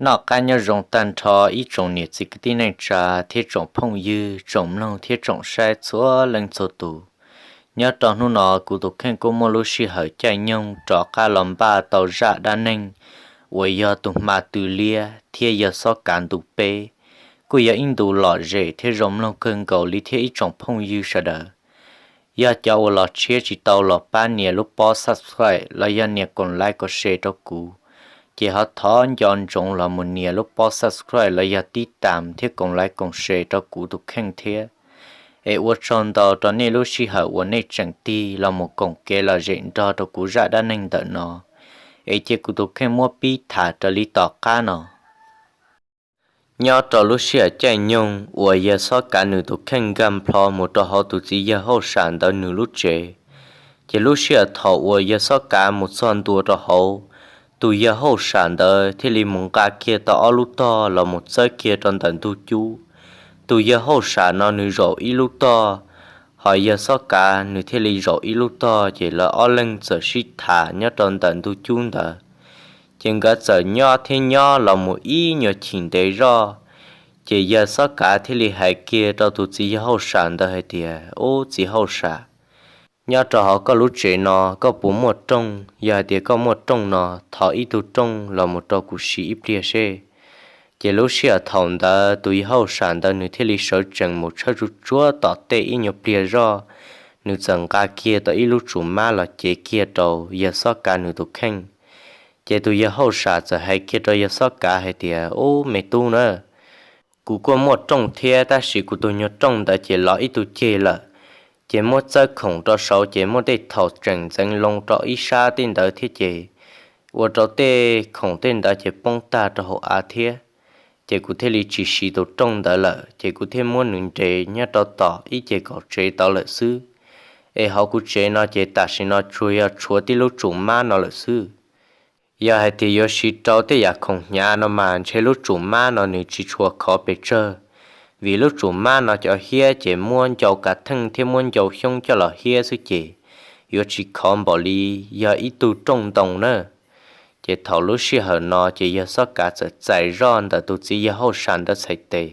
Noj qab nyob zoo tag nrho ib tsoom niam txiv kwv tij neej tsa thiab tsoom phooj ywg, tsoom mloog thiab tsoom saib txhua leej txhua tus. Nyob rau hnub no kuv tus kheej kuj muaj lub sij hawm caij nyoog rov qab los npaj tau zaj dab neeg uas yog tus hma tw liab thiab yawg xob kav ntu peb, kuj yog ib ntu lom zem thiab zoo mloog kawg nkaus li thiab ib tsoom phooj ywg sawv daws. Yog cov uas los tshiab tsis tau los pab nias lub pob subscribe los yog nias koom like koom share rau kuv, ces ho thov nco ntsoov los mus nias lub pob subscribe los yog tib tam thiab koom like koom share rau kuv tus kheej thiab. Es ua tsaug ntau rau nej lub sij hawm uas nej tseem tig los mus koom kev lom zem nrog rau kuv zaj dab neeg ntawm no. Es cia kuv tus kheej muab pib tham raws li tom qab no. Nyob rau lub sij hawm caij nyoog uas yawg xob kav nws tus kheej nkag nplho mus rau hauv tus txiv yawg hauj sam ntawd nws lub tsev, ces lub sij hawm thaum uas yawg xob kav mus txog ntua rau hauv, tus yawg hauj sam ntawd thiaj li mus nqa kiag tau ob lub tog los mus txawb kiag rau ntawm ntug cub. Tus yawg hauj sam no nws zaum ib lub tog, ho yawg xob kav nws thiaj li zaum ib lub tog, ces lawv ob leeg txawm sib tham nyob rau ntawm ntug cub ntawd. Ces nkawd txawm nyob thiab nyob los mus ib nyuag chim ntev zoj, ces yawg xob kav thiaj li hais kiag rau tus txiv yawg hauj sam ntawd hais tias, Ub, txiv hauj sam, nyob rau hauv koj lub tsev no koj puas muaj rooj? Yog hais tias koj muaj rooj no, thov ib tug rooj los mus rau kuv siv ib pliag seb. Ces lub sij hawm thaum ntawd tus yawg hauj sam ntawd nws thiaj li sawv tsees mus tshawb tsuj tsuag tom tej ib nyuag pliag zoj, nws txawm nqa kiag tau ib lub tsum mab los cev kiag rau yawg xob kav nws tus kheej. Ces tus yawg hauj sam txawm hais kiag rau yawg xob kav hais tias, Ub, me tub na, kuv kuj muaj rooj thiab, tab sis kuv tus nyuag rooj ntawd ces lov ib tug ceg lawm. Ces muab txawb khoom rau saud ces muaj tej thaum tseem ntxeev loo rau ib sab tej ntawd thiab, ces ua rau tej khoom tej ntawd ces poob tag rau hauv av thiab. Ces kuv thiaj li tsis siv tus rooj ntawd lawm, ces kuv thiaj muab nws nres nyob rau tom ib ce kaum tsev tau lawm xwb. Es hauv kuv tsev no ces tam sim no tsuas yog tshuav tib lub tsum mab no lawm xwb. Yog hais tias yuav siv rau tej yam khoom hnyav no mas ntshe lub tsum mab no nws tsis tshua khov pes tsawg, vim lub tsum mab no cov hiab ces muab ncau kav theej thiab muab ncau xyoob coj los hiab xwb, ces yuav tsis khov npaum li yog ib tug rooj ntoo na. Ces thaum lub sij hawm no ces yawg xob kav txawm txais zoj ntawm tus txiv yawg hauj sam ntawd txhais tes,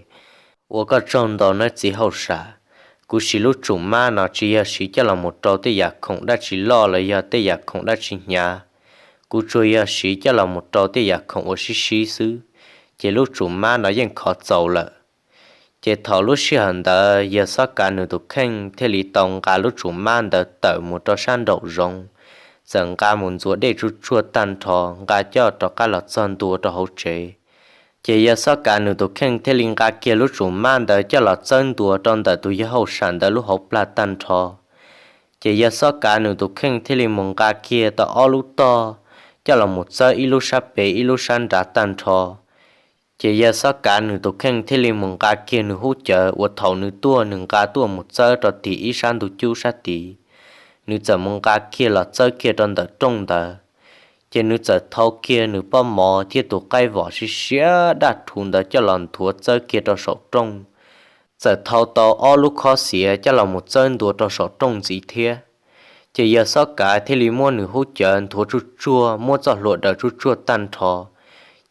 Ua koj tsaug ntau nawb txiv hauj sam. Kuv siv lub tsum mab no tsis yog siv coj los mus rau tej yam khoom dab tsi loj los yog tej yam khoom dab tsi hnyav. Kuv tsuas yog siv coj los mus rau tej yam khoom uas sib sib xwb, ces lub tsum mab no yeej khov txaus lawm. Ces thaum lub sij hawm ntawd yawg xob kav nws tus kheej thiaj li tau nqa lub tsum mab ntawd tawm mus rau sab nraum zoov, txawm nqa mus ntxuav dej tsuj tsuag tag nrho, nqa coj rov qab los txog ntua rau hauv tsev. Ces yawg xob kav nws tus kheej thiaj li nqa kiag lub tsum mab ntawd coj los txawb ntua rau ntawm tus yawg hauj sam ntawd lub hauv plag tag nrho. Ces yawg xob kav nws tus kheej thiaj li mus nqa kiag tau ob lub tog coj los mus txawb ib lub sab pem ib lub sab nrad tag nrho. Ces yawg xob kav nws tus kheej thiaj li mus nqa kiag nws hub cawv uas thaum nws tuaj nws nqa tuaj mus txawb rau tim ib sab ntug cub sab tid. Nws txawm mus nqa kiag los txawb kiag rau ntawm rooj ntawd. Ces nws txawm thau kiag nws pob mov thiab tus qaib vom siab siab daj rhuv ntawd coj los nthuav txawb kiag rau saum rooj. Txawm thau tau ob lub khob xiav coj los mus txawb ntua rau saum rooj ntxiv thiab. Ces yawg xob kav thiaj li muab nws hub cawv nthuav tsuj tsuag muab txoj hlua daws tsuj tsuag tag nrho.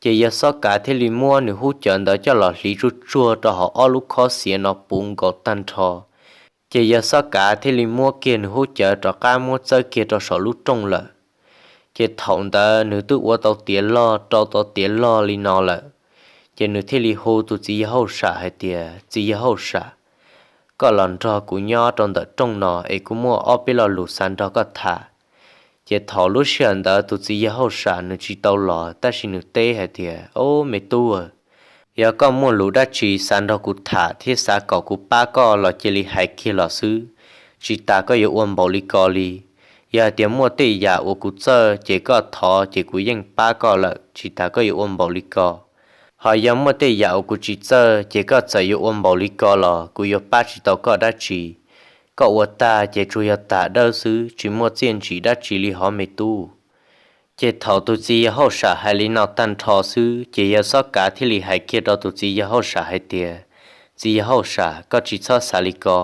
Ces yawg xob kav thiaj li muab nws hub cawv ntawd coj los hliv tsuj tsuag rau hauv ob lub khob xiav no puv nkaus tag nrho. Ces yawg xob kav thiaj li muab kiag nws hub cawv rov qab muab txawb kiag rau saum lub rooj lawm. Ces thaum ntawd nws twb ua tau tiav log rau tau tiav log li no lawm. Ces nws thiaj li hu tus txiv yawg hauj sam hais tias, Txiv yawg hauj sam, koj los nrog kuv nyob rau ntawm rooj no es kuv muaj ob peb lo lus xav nrog koj tham. Ces thaum lub sij hawm ntawd tus txiv yawg hauj sam nws tsis tau los, tab sis nws teb hais tias, Ob, me tub, yog koj muaj lus dab tsi xav nrog kuv tham thiab xav kom kuv pab koj los cia li hais kiag los xwb, tsis tas koj yuav ua npaum li ko li. Yog hais tias muaj tej yam uas kuv txawj ces koj thov ces kuv yeej pab koj lawm, tsis tas koj yuav ua npaum li ko. Ho yog muaj tej yam uas kuv tsis txawj ces koj txawm yuav ua npaum li ko los kuv yuav pab tsis tau koj dab tsi. Koj ua tag ces tsuas yog tag dawb xwb, tsis muaj txiaj ntsim dab tsi li hov me tub. Ces thaum tus txiv yawg hauj sam hais li no tag nrho xwb, ces yawg xob kav thiaj li hais kiag rau tus txiv yawg hauj sam hais tias, Txiv yawg hauj sam, koj tsis txhob xav li ko.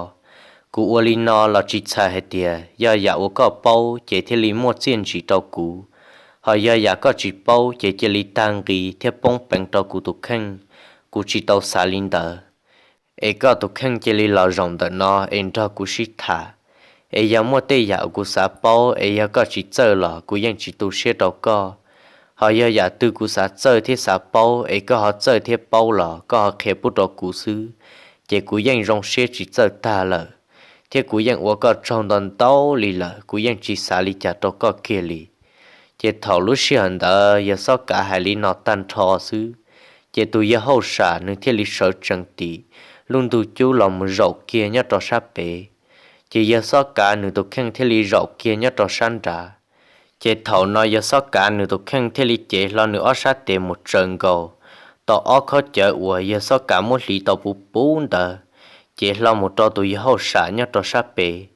Kuv ua li no los tsis txhais hais tias yog yam uas koj paub ces thiaj li muaj txiaj ntsim rau kuv. Ho yog yam koj tsis paub ces cia li tag nqis thiab poob peev rau kuv tus kheej, kuv tsis tau xav li ntawd. Es koj tus kheej cia li los zaum ntawm no es nrog kuv sib tham. Es yog muaj tej yam uas kuv xav paub es yog koj tsis txawj los kuv yeej tsis tu siab rau koj. Ho yog yam twg kuv xav txawj thiab xav paub es koj ho txawj thiab paub los koj ho qhia pub rau kuv xwb, ces kuv yeej zoo siab tsis txawj tag lawm, thiab kuv yeej ua koj tsaug ntau ntau li lawm, kuv yeej tsis xav li cas rau koj kiag li. Ces thaum lub sij hawm ntawd yawg Xob Kav hais li no tag nrho xwb, ces tus yawg hauj sam nws thiaj li sawv tsees tim lub ntug cub los mus zaum kiag nyob rau sab pem. Ces yawg Xob Kav nws tus kheej thiaj li zaum kiag nyob rau sab nrad. Ces thaum no yawg Xob Kav nws tus kheej thiaj li cev hlo nws ob sab tes mus tsaws nkaus tau ob khob cawv uas yawg Xob Kav muab hliv tau puv puv ntawd, cev hlo mus rau tus yawg hauj sam nyob rau sab pem.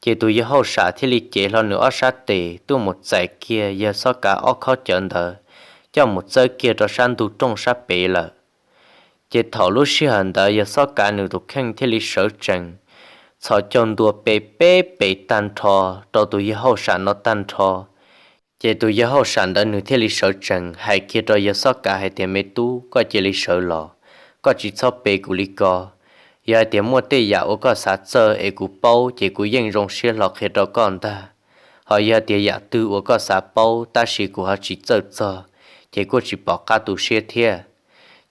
Ces tus yawg hauj sam thiaj li cev hlo nws ob sab tes tuaj mus txais kiag yawg Xob Kav ob khob cawv ntawd coj mus txawb kiag rau sab ntug rooj sab pem lawm. Ces thaum lub sij hawm ntawd yawg Xob Kav nws tus kheej thiaj li sawv tsees txhos caug ntua pe peb pes tag nrho rau tus yawg hauj sam no tag nrho. Ces tus yawg hauj sam ntawd nws thiaj li sawv tsees hais kiag rau yawg Xob Kav hais tias, Me tub, koj cia li sawv los, koj tsis txhob pe kuv li ko. Yog hais tias muaj tej yam uas koj xav txawj es kuv paub ces kuv yeej zoo siab hlo qhia rau koj ntag. Ho yog tias yam twg uas koj xav paub tab sis kuv ho tsis txawj txog, ces kuj tsis pom qab tu siab thiab.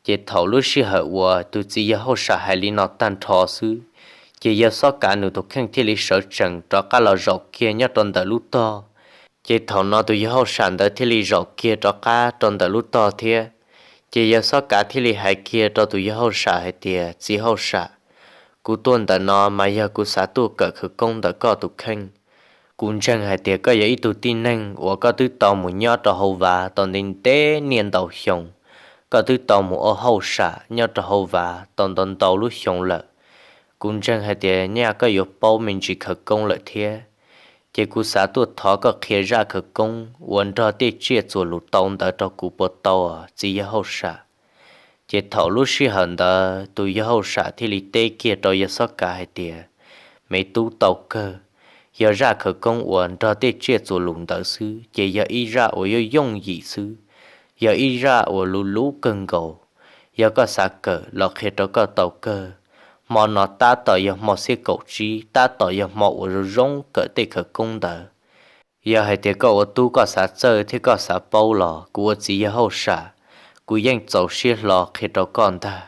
Ces thaum lub sij hawm uas tus txiv yawg hauj sam hais li no tag nrho xwb, ces yawg Xob Kav nws tus kheej thiaj li sawv tsees rov qab los zaum kiag nyob rau ntawm lub tog. Ces thaum no tus yawg hauj sam ntawd thiaj li zaum kiag rov qab rau ntawm lub tog thiab. Ces yawg Xob Kav thiaj li hais kiag rau tus yawg hauj sam hais tias, Txiv hauj sam, kuv tuaj ntawm no mas yog kuv xav tuaj kawm khawv koob ntawm koj tus kheej. Kuv ntseeg hais tias koj yog ib tug tib neeg uas koj twb tau mus nyob rau hauv vav tau ntev ntev niaj ntau xyoo, koj twb tau mus ua hauj sam nyob rau hauv vav tau ntau ntau lub xyoo lawm. Kuv ntseeg hais tias nyaj koj yuav paub me ntsis khawv koob lawm thiab. Ces kuv xav tuaj thov koj qhia zaj khawv koob uas nrog tej tsiaj txuas lus tau ntawd rau kuv puas tau, txiv yawg hauj sam? Ces thaum lub sij hawm ntawd tus yawg hauj sam thiaj li teb kiag rau yawg Xob Kav hais tias, Me tub, tau kawg. Yog zaj khawv koob uas nrog tej tsiaj txuas lus ntawd xwb ces yog ib zaj uas yooj yooj yim xwb, yog ib zaj uas luv luv kawg nkaus. Yog koj xav kawm los qhia rau koj tau kawg. Hmo no tab tom yog hmo xiab kaum tsib, tab tom yog hmo uas zoo zoo kawm tej khawv koob ntawd. Yog hais tias koj ua tub koj xav txawj thiab koj xav paub los kuv ua txiv yawg hauj sam, kuv yeej txaus siab hlo qhia rau koj ntag.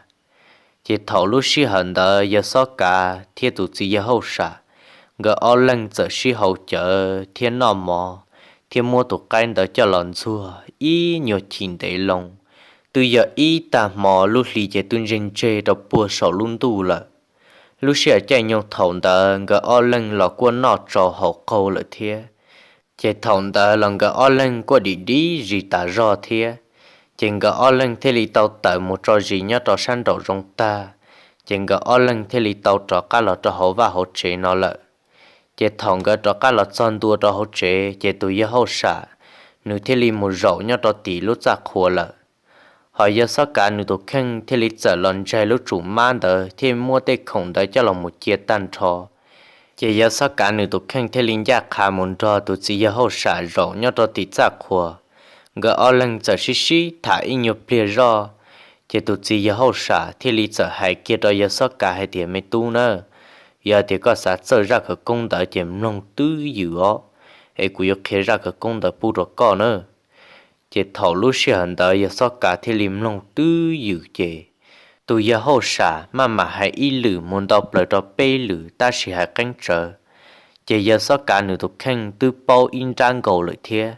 Ces thaum lub sij hawm ntawd yawg Xob Kav thiab tus txiv yawg hauj sam, nkawd ob leeg txawm sib haus cawv thiab noj mov, thiab muab tus qaib ntawd coj los ntxuag ib nyuag chim ntev loo. Twb yog ib tag hmo, lub hli ces twb ntseg ntseg rau puag saum lub ntuj lawm. Lub sij hawm caij nyoog thaum ntawd nkawd ob leeg los kuaj noj tsau haus qaug lawm thiab. Ces thaum ntawd los nkawd ob leeg kuaj dim dib zis tas zog thiab. Ces nkawd ob leeg thiaj li tau tawm mus tso zis nyob rau sab nraum zoov tag, ces nkawd ob leeg thiaj li tau rov qab los rau hauv vaj hauv tsev no lawm. Ces thaum nkawd rov qab los txog ntua rau hauv tsev ces tus yawg hauj sam, nws thiaj li mus zaum nyob rau tim lub txaj qhua lawm. Ho yawg Xob Kav nws tus kheej thiaj li txawm los ntsaig lub tsum mab ntawd thiab muab tej khoom ntawd coj los mus cia tag nrho. Ces yawg Xob Kav nws tus kheej thiaj li ncaj qha mus nrog tus txiv yawg hauj sam zaum nyob rau tim txaj qhua. Nkawd ob leeg txawm sib sib tham ib nyuag pliag zoj, ces tus txiv yawg hauj sam thiaj li txawm hais kiag rau yawg Xob Kav hais tias, Me tub na, yog tias koj xav txawj zaj khawv koob ntawd ces mloog twj ywm os, es kuv yuav qhia zaj khawv koob ntawd pub rau koj na. Ces thaum lub sij hawm ntawd yawg Xob Kav thiaj li mloog twj ywm, ces tus yawg hauj sam maj mam hais ib lwm mus ntau plaws rau peb lwm tab sis hais qeeb tsawv. Ces yawg Xob Kav nws tus kheej twb paub ib nrab nkaus lawm thiab,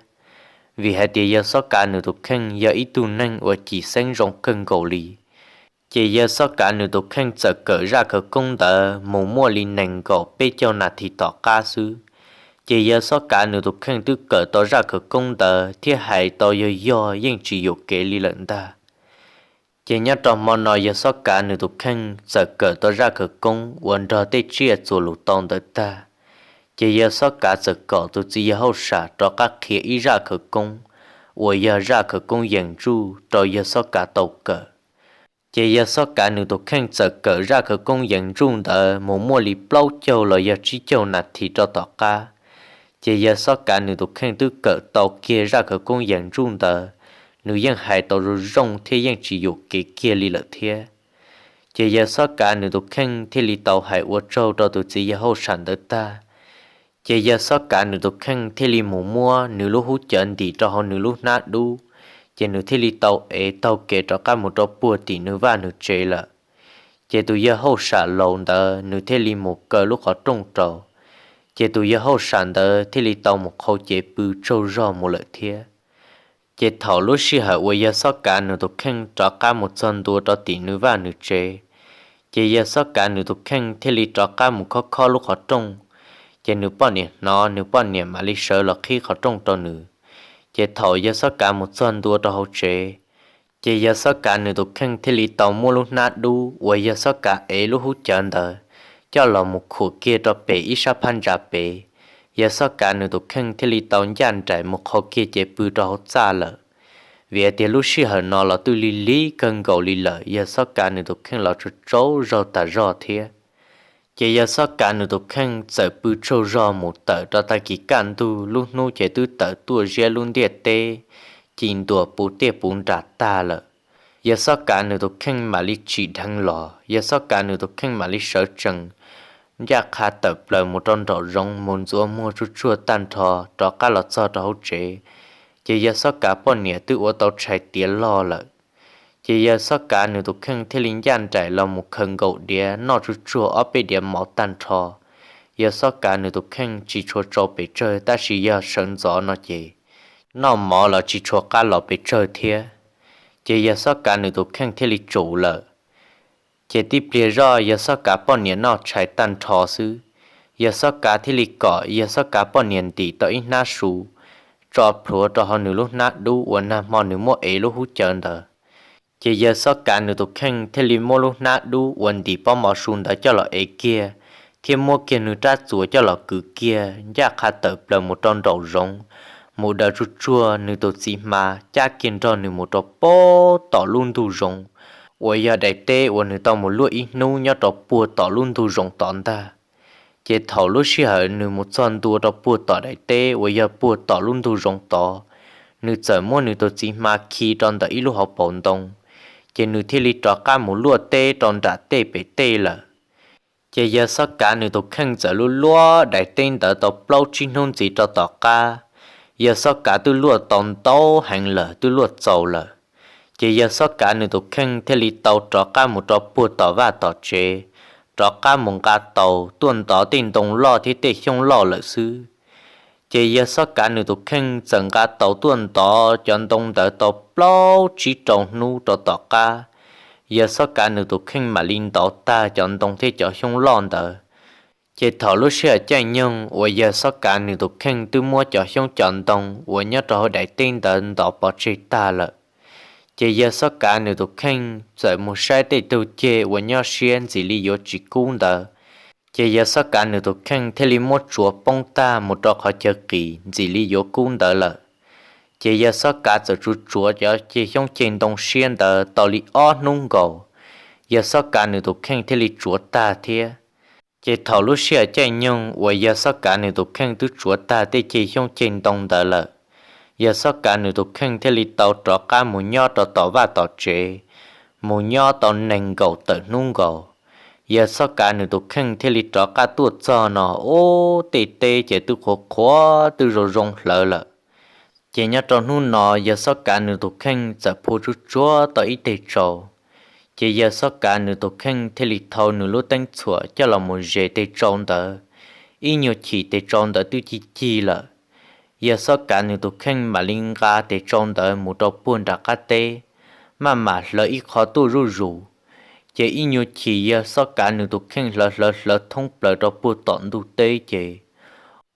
vim hais tias yawg Xob Kav nws tus kheej yog ib tug neeg uas cim xeeb zoo kawg nkaus li. Ces yawg Xob Kav nws tus kheej txawm kawm zaj khawv koob ntawd mus muaj li nees nkaum peb caug nas this tom qab xwb, ces yawg Xob Kav nws tus kheej twb kawm tau zaj khawv koob ntawd thiab hais tau yog yog yeej tsis yuam kev li lawm ntag. Ces nyob rau hmo no yawg Xob Kav nws tus kheej txawm kawm tau zaj khawv koob uas nrog tej tsiaj txuas lus tau ntawd tag, ces yawg Xob Kav txawm kom tus txiv yawg hauj sam rov qab qhia ib zaj khawv koob uas yog zaj khawv koob yees ntsuj rau yawg Xob Kav tau kawm. Ces yawg Xob Kav nws tus kheej txawm kawm zaj khawv koob yees ntsuj ntawd mus muaj li plaub caug los yog tsib caug nas this rau tom qab, Ces yawg Xob Kav nws tus kheej twb kawm tau kiag zaj khawv koob yees ntsuj ntawd, nws yeej hais tau zoo zoo thiab yeej tsis yuam kev kiag li lawm thiab. Ces yawg Xob Kav nws tus kheej thiaj li tau hais ua tsaug rau tus txiv yawg hauj sam ntawd tag. Ces yawg Xob Kav nws tus kheej thiaj li mus muab nws lub hub cawv ntim rau hauv nws lub hnab dub, ces nws thiaj li tau ev taug kev rov qab mus rau puag tim nws vaj nws tsev lawm. Ces tus yawg hauj sam laus ntawd nws thiaj li mus kaw lub qhov rooj rau, ces tus yawg hauj sam ntawd thiaj li tau mus qhau cev pw tsaug zog mus lawm thiab. Ces thaum lub sij hawm uas yawg Xob Kav nws tus kheej rov qab mus txog ntua rau tim nws vaj nws tsev, ces yawg Xob Kav nws tus kheej thiaj li rov qab mus khob khob lub qhov rooj. Ces nws poj niam hnov, nws poj niam mam li sawv los qhib qhov rooj rau nws. Ces thaum yawg Xob Kav mus txog ntua rau hauv tsev, ces yawg Xob Kav nws tus kheej thiaj li tau muab lub hnab dub uas yawg Xob Kav ev lub hub cawv ntawd coj los mus khuam kiag rau pem ib sab phab ntsa pem. Yawg Xob Kav nws tus kheej thiaj li tau ncaj nraim mus qhau kiag cev pw rau hauv txaj lawm. Vim tias lub sij hawm no los twb lig lig kawg nkaus li lawm, yawg Xob Kav nws tus kheej los tsaug tsaug zog tas zog thiab. Ces yawg Xob Kav nws tus kheej txawm pw tsaug zog mus tawm rau tag kis kaj ntug, lub hnub ces twb tawm tuaj ziab lub ntiaj teb ci ntua puv tiaj puv nram tag lawm. Yawg Xob Kav nws tus kheej mam li tsim dheev los, yawg Xob Kav nws tus kheej mam li sawv tsees ncaj qha tawm plaws mus rau nraum zoov mus ntxuav muag tsuj tsuag tag nrho rov qab los txog rau hauv tsev. Ces yawg Xob Kav poj niam twb ua tau tshais tiav loj lawm. Ces yawg Xob Kav nws tus kheej thiaj li ncaj nraim los mus khaws nkaus diav noj tsuj tsuag ob peb diav mov tag nrho. Yawg Xob Kav nws tus kheej tsis tshua tsau pes tsawg, tab sis yog sawv ntxov no ces noj mov los tsis tshua qab los pes tsawg thiab. Ces yawg Xob Kav nws tus kheej thiaj li tsum lawm. Ces tib pliag zoj yawg Xob Kav poj niam noj tshais tag nrho xwb, yawg Xob Kav thiaj li kom yawg Xob Kav poj niam ntim tau ib hnab su tso plhuav rau hauv nws lub hnab dub uas nag hmo nws muab ev lub hub cawv ntawd. Ces yawg Xob Kav nws tus kheej thiaj li muab lub hnab dub uas ntim pob mov su ntawd coj los ev kiag, thiab muab kiag nws rab txuas coj los kwv kiag ncaj qha tawm plaws mus rau nraum zoov, mus daws tsuj tsuag nws tus txiv hma cab kiag nrog nws mus rau puag tom lub ntug zoov uas yog daim teb uas nws tau mus luaj ib hnub nyob rau puag tom lub ntug zoov tod ntag. Ces thaum lub sij hawm nws mus txog ntua rau puag tom daim teb uas yog puag tom lub ntug zoov tod, nws txawm muab nws tus txiv hma khi rau ntawm ib lub hauv paus ntoo, ces nws thiaj li rov qab mus luaj teb rau nram tej pem tej lawm. Ces yawg Xob Kav nws tus kheej txawm luaj luaj daim teb ntawd tau plaub tsib hnub ntxiv rau tom qab. Yawg Xob Kav twb luaj tau ntau heev lawm, twb luaj txaus lawm. Ces yawg Xob Kav nws tus kheej thiaj li tau rov qab mus rau puag tom vaj tom tsev, rov qab mus nqa taus tuaj ntov tej ntoo loj thiab tej xyoob loj lawm xwb. Ces yawg Xob Kav nws tus kheej txawm nqa taus tuaj ntov cov ntoo ntawd tau plaub tsib rau hnub rau tom qab, yawg Xob Kav nws tus kheej mam li ntov tag cov ntoo thiab cov xyoob loj ntawd. Ces thaum lub sij hawm caij nyoog uas yawg Xob Kav nws tus kheej twb muab cov xyoob cov ntoo uas nyob rau hauv daim teb ntawd ntov pov tseg tag lawm, ces yawg Xob Kav nws tus kheej txawm mus saib tej tug ceg uas nyob siab ntxim li yuav tsis kub ntawd. Ces yawg Xob Kav nws tus kheej thiaj li muab tsuav poob tag mus rau qhov chaw qis ntxim li yuav kub ntawd lawm. Ces yawg Xob Kav txawm tsuav tsuav cov ceg xyoob ceg ntoo siab ntawd tau li ob hnub nkaus, yawg Xob Kav nws tus kheej thiaj li tsuav tag thiab. Ces thaum lub sij hawm caij nyoog uas yawg Xob Kav nws tus kheej twb tsuav tag tej ceg xyoob ceg ntoo ntawd lawm, yawg Xob Kav nws tus kheej thiaj li tau rov qab mus nyob rau tom vaj tom tsev, mus nyob tau nees nkaum tawm hnub nkaus. Yawg Xob Kav nws tus kheej thiaj li rov qab tuaj txog no, ub, tej teb ces twb qhuav qhuav twb zoo zoo hlawv lawm. Ces nyob rau hnub no yawg Xob Kav nws tus kheej txawm phua tsuj tsuag tau ib teg tsau. Ces yawg Xob Kav nws tus kheej thiaj li thau nws lub teeb txhuam coj los mus zes tes tsau ntawd. Ib nyuag chim tes tsau ntawd twb cig cig lawm. Yawg Xob Kav nws tus kheej mam li nqa tes tsau ntawd mus rau puag nram qab teb, maj mam hlawv ib qho tuaj zuj zus. Ces ib nyuag chim yawg Xob Kav nws tus kheej hlawv hlawv hlawv thoob plaws rau puag tom ntug teb ces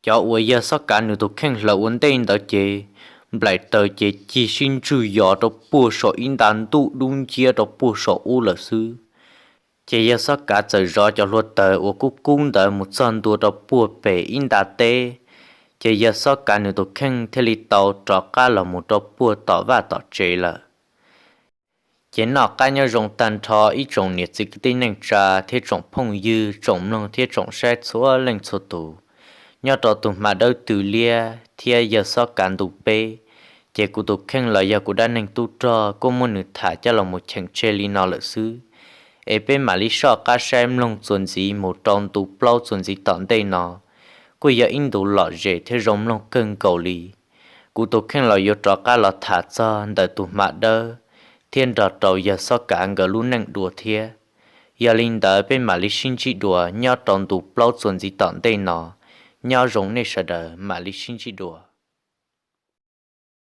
cov uas yawg Xob Kav nws tus kheej hlawv ua ntej ntawd ces nplaim taws ces cig sib ntswg yos rau puag saum ib nta ntuj dub nciab rau puag saum ub lawm xwb. Ces yawg Xob Kav txawm zov cov hluav taws uas kub kub ntawd mus txog ntua rau puag pem ib nta teb, ces yawg Xob Kav nws tus kheej thiaj li tau rov qab los mus rau puag tom vaj tom tsev lawm. Ces noj qab nyob zoo tag nrho ib tsoom niam txiv kwv tij neej tsa thiab tsoom phooj ywg tsoom mloog thiab tsoom saib txhua leej txhua tus. nyob rau tus hma dawb tw liab thiab yawg Xob Kav ntu peb. Ces kuv tus kheej los yog kuv dab neeg tub rog kuj muab nws tham coj los mus cheem tseg li no lawm xwb. Es peb mam li soj qab saib mloog txuas ntxiv mus rau ntu plaub txuas ntxiv tom ntej no, kuj yog ib ntu lom zem thiab zoo mloog kawg nkaus li. Kuv tus kheej los yuav rov qab los tham txog ntawm tus hma dawb thiab nrog rau yawg Xob Kav nkawd lub neej dua thiab. Yog li ntawd peb mam li sib ntsib dua nyob rau ntu plaub txuas ntxiv tom ntej no. Nyob zoo nej sawv daws, mam li sib ntsib dua.